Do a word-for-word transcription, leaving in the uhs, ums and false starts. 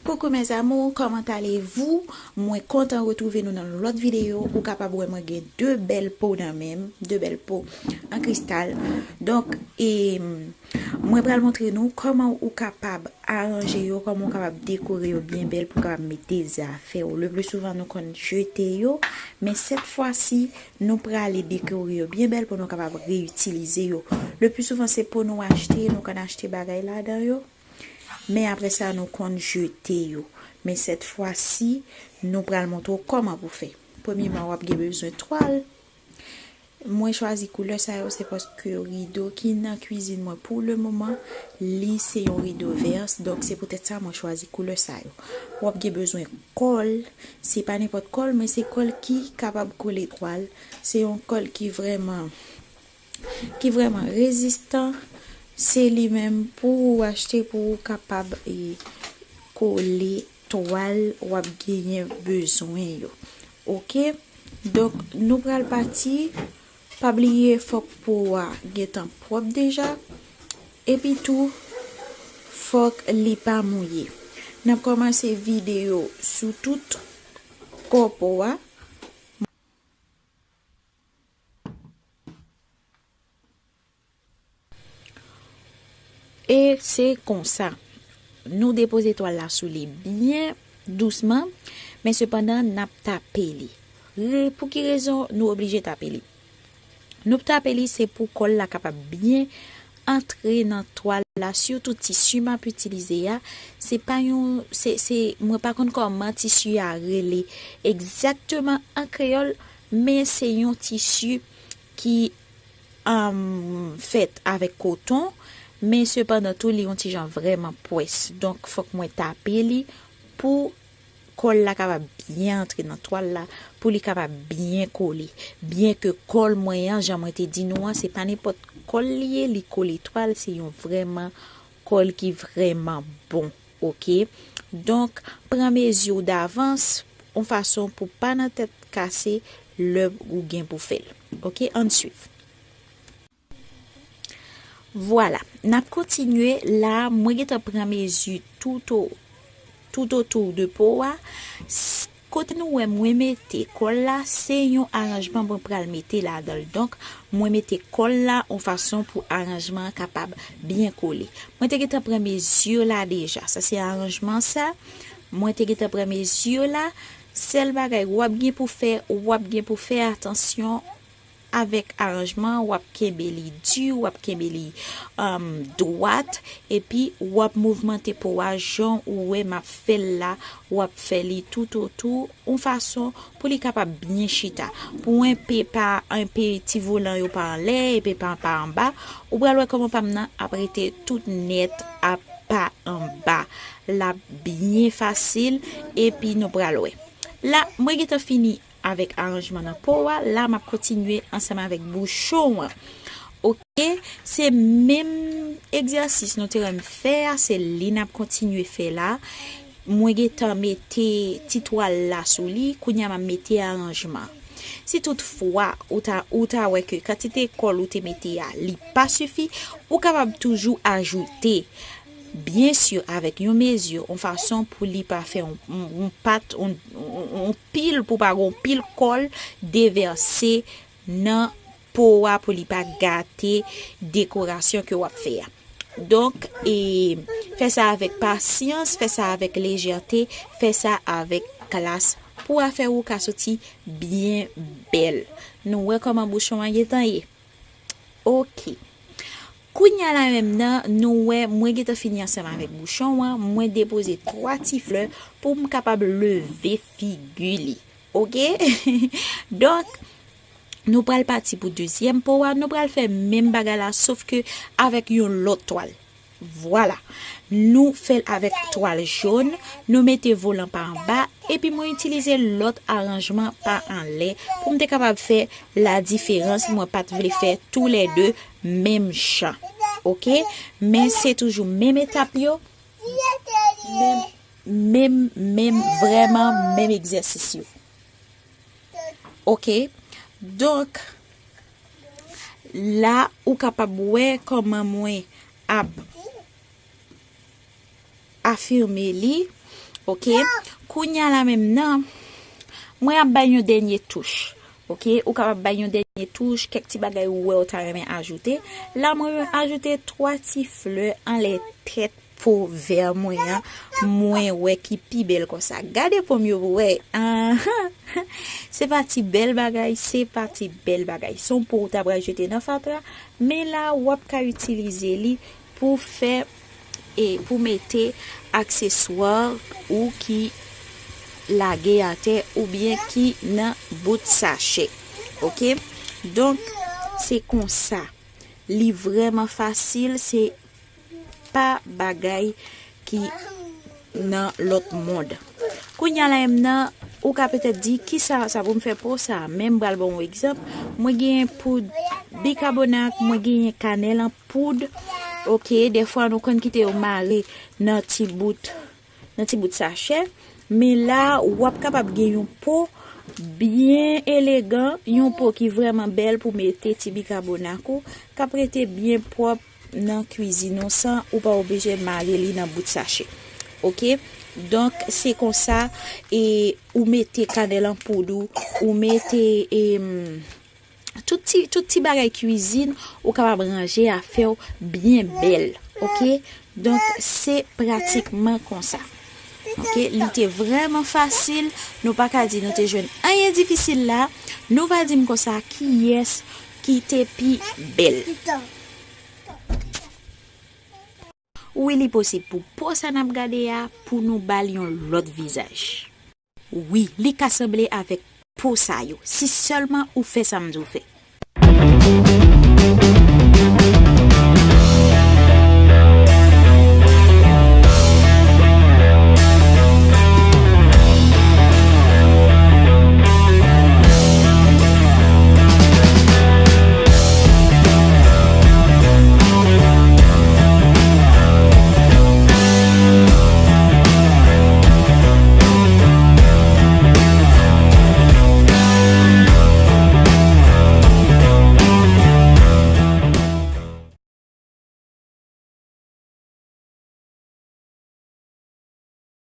Coucou mes amours, comment allez-vous? Mwen kontan retwouve nou nan lòt videyo. Ou kapab wè mwen gen de bèl po nan men m, de bèl po an kristal. Donk, e, mwen pral montre nou kòman ou kapab aranje yo, kòman ou kapab dekore yo byen bèl pou w kapab mete zafè w. Le pli souvan, nou konn jete yo, men sèt fwa si, nou prale dekore yo byen bèl pou nou kapab reyitilize yo. Le pli souvan, se po nou achte, nou konn achte bagay ladan yo. Men apre sa, nou konn jete yo. Men sèt fwa si, nou pral montre w kòman pou fè. Premyeman, w ap gen bezwen twal. Mwen chwazi koulè sa yo, se paske rido ki nan kwizin mwen pou le moman, li se yon rido vè. Donk, se poutèt sa mwen chwazi koulè sa yo. W ap gen bezwen kòl. Se pa nenpòt kòl, men se kòl ki kapab kole twal. Se yon kòl ki vrèman, ki vrèman rezistan. Se li menm pou ou achte, pou ou kapab, e, kole twal w ap genyen bezwen yo. Oke? Donk, nou pral pati. Pa bliye, fòk po a gentan pwòp deja. Epi tou, fòk li pa mouye. N ap kòmanse vide yo sou tout kò po a. E se konsa. Nou depoze twal la sou li byen dousman, men sepandan, n ap tape li. Re-, pou ki rezon nou oblije tape li? Nou tape li, se pou kòl la kapab byen antre nan twal la, sitou tisi m ap itilize a. Se pa yon, se, se, mwen pa konn kòman tisi a rele egzakteman an kreyòl, men se yon tisi ki, um, fèt avèk koton, men sepandan tou, li yon ti jan vrèman pwès. Donk, fòk mwen tape li pou kòl la kapab byen antre nan twal la, pou li kapab byen kole. Byen ke kòl mwen an, jan mwen te di nou an, se pa nenpòt kòl li ye, li kole twal, se yon vrèman kòl ki vrèman bon, oke? Donk, pran mezi w davans, yon fason pou pa nan tèt kase lè ou gen pou fè l. Oke, ann swiv. Vwala, n ap kontinye la, mwen gentan pran mezi tout o-, tout otou de po a. S-, kote nou wè mwen mete kòl la, se yon aranjman mwen pral mete ladan l. Donk, mwen mete kòl la yon fason pou aranjman an kapab byen kole. Mwen te gentan pran mezi la deja. Sa se aranjman sa. Mwen te gentan pran mezi la. Sèl bagay w ap gen pou fè, w ap gen pou fè atansyon avèk aranjman, w ap kenbe li di, w ap kenbe li, um, dwat, epi w ap mouvmante po a jan ou wè m ap fè l la, w ap fè li toutotou, yon fason pou li kapab byen chita. Pou enpe pa, enpe ti volan yo pa anlè, enpe pa, pa anba, ou pral wè kòman pa m nan ap rete tout nèt, ap pa anba. L ap byen fasil, epi nou pral wè. La, mwen gentan fini avèk aranjman nan po a, la m ap kontinye ansanm avèk bouchon an. Oke, se menm egzèsis nou te wè m fè a, se li n ap kontinye fè la. Mwen gentan mete ti twal la sou li, kounye a m ap mete aranjman. Si toutfwa ou ta, ou ta wè ke kantite kòl ou te mete a, li pa sifi, ou kapab toujou ajoute. Byen si, avèk yon mezi, yon fason pou li pa fè yon, yon, yon pat, yon, yon, yon pil, pou pa gen yon pil kòl devèse nan po a, pou li pa gate dekorasyon ke w ap fè a. Donk, e, fè sa avèk pasyans, fè sa avèk lejète, fè sa avèk klas, pou afè ou ka soti byen bèl. Nou wè kòman bouchon an gentan ye. Oke. Kounye a la menm nan, nou wè, mwen gentan fini ansanm avèk bouchon an, mwen depoze twa ti flè pou m kapab leve figi li. Oke? Donk, nou pral pati pou dezyèm po a, nou pral fè menm bagay la, sof ke avèk yon lòt twal. Vwala. Nou fè l avèk twal jòn, nou mete volan pa anba, epi mwen itilize lòt aranjman pa anlè pou m te kapab fè ladiferans, mwen pa t vle fè toulède menm jan. Oke? Men se toujou menm etap yo, menm, menm, menm, vrèman menm egzèsis yo. Oke? Donk, la, ou kapab wè kòman mwen ap afime li. Ok, kounye a la menm nan, mwen ap bay yon dènye touch. Ok, ou kapab bay yon dènye touch, kèk ti bagay ou wè ou ta renmen ajoute. La mwen ajoute twa ti flè anlè tèt po vè mwen an. Mwen wè ki pi bèl konsa. Gade po m yo pou wè. Ahan. Se pa ti bèl bagay, se pa ti bèl bagay. Se yon po ou ta pral jete nan fatra, men la w ap ka itilize li pou fè e pou mete akseswa ou ki lage atè oubyen ki nan bout sachè. Ok? Donk, se konsa. Li vrèman fasil, se pa bagay ki nan lòt mond. Kounye a la menm nan, ou ka petèt di, "Kisa sa pou m fè po sa?" Men m pral ba w yon egzanp. Mwen genyen poud bikabonak, mwen genyen kanèl an poud. Ok, dèfwa nou konn kite yo mare nan ti bout, nan ti bout sachè. Men la, w ap kapab gen yon po byen elegan, yon po ki vrèman bèl pou mete ti bikabonak ou, k ap rete byen pwòp nan kwizin ou san ou pa oblije mare li nan bout sachè. Ok? Donk, se konsa, e ou mete kanèl an poud ou, ou mete, em, tout ti, tout ti bagay kwizin, ou kapab ranje afè w byen bèl. Ok? Donk, se pratikman konsa. Ok? Li te vrèman fasil. Nou pa ka di nou te jwenn anyen difisil la. Nou va di m konsa, kiyès ki te pi bèl? Wi, li posib pou po sa n ap gade a, pou nou ba l yon lòt vizaj. Wi, li ka sanble avèk po sa yo, si sèlman ou fè sa m di w fè.